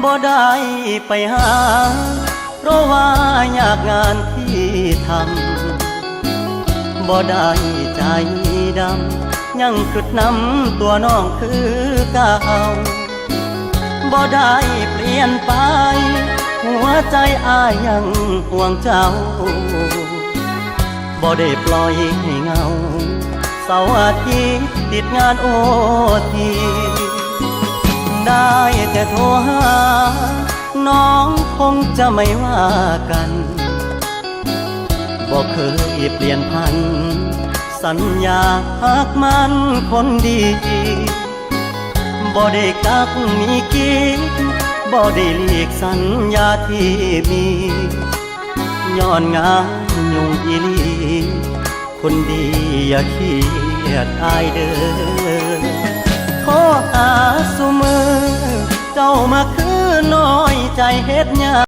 ບໍ່ໄດ້ໄປຫາ ເພາະວ່າຍາກງານທີ່ທຳ ບໍ່ໄດ້ໃຈດຳ ຍັງຄິດນຳຕົວນ້ອງຄືເກົ່າ ບໍ່ໄດ້ປ່ຽນໄປ ຫົວໃຈອ້າຍຍັງຫ່ວງເຈົ້າ ບໍ່ໄດ້ປ່ອຍໃຫ້ເຫງົາ ເສົາອາທິດຕິດງານໂອທີ ໄດ້ແຕ່ໂທຫາ ນ້ອງຄົງຈະໄມ່ວ່າກັນ ບໍ່ເຄີຍປ່ຽນຜັນ ສັນຍາຮັກໝັ້ນຄົນດີ ບໍ່ໄດ້ກັກມີກີດ ບໍ່ໄດ້ຫຼີກສັນຍາທີ່ມີ ຍ້ອນງານຫຍຸ້ງອີ່ຫຼີ ຄົນດີຢ່າຄຽດອ້າຍເດີ ໂທຫາຊຸມື້ ເຈົ້າມາຄືນ້ອຍໃຈເຮັດຫຍັ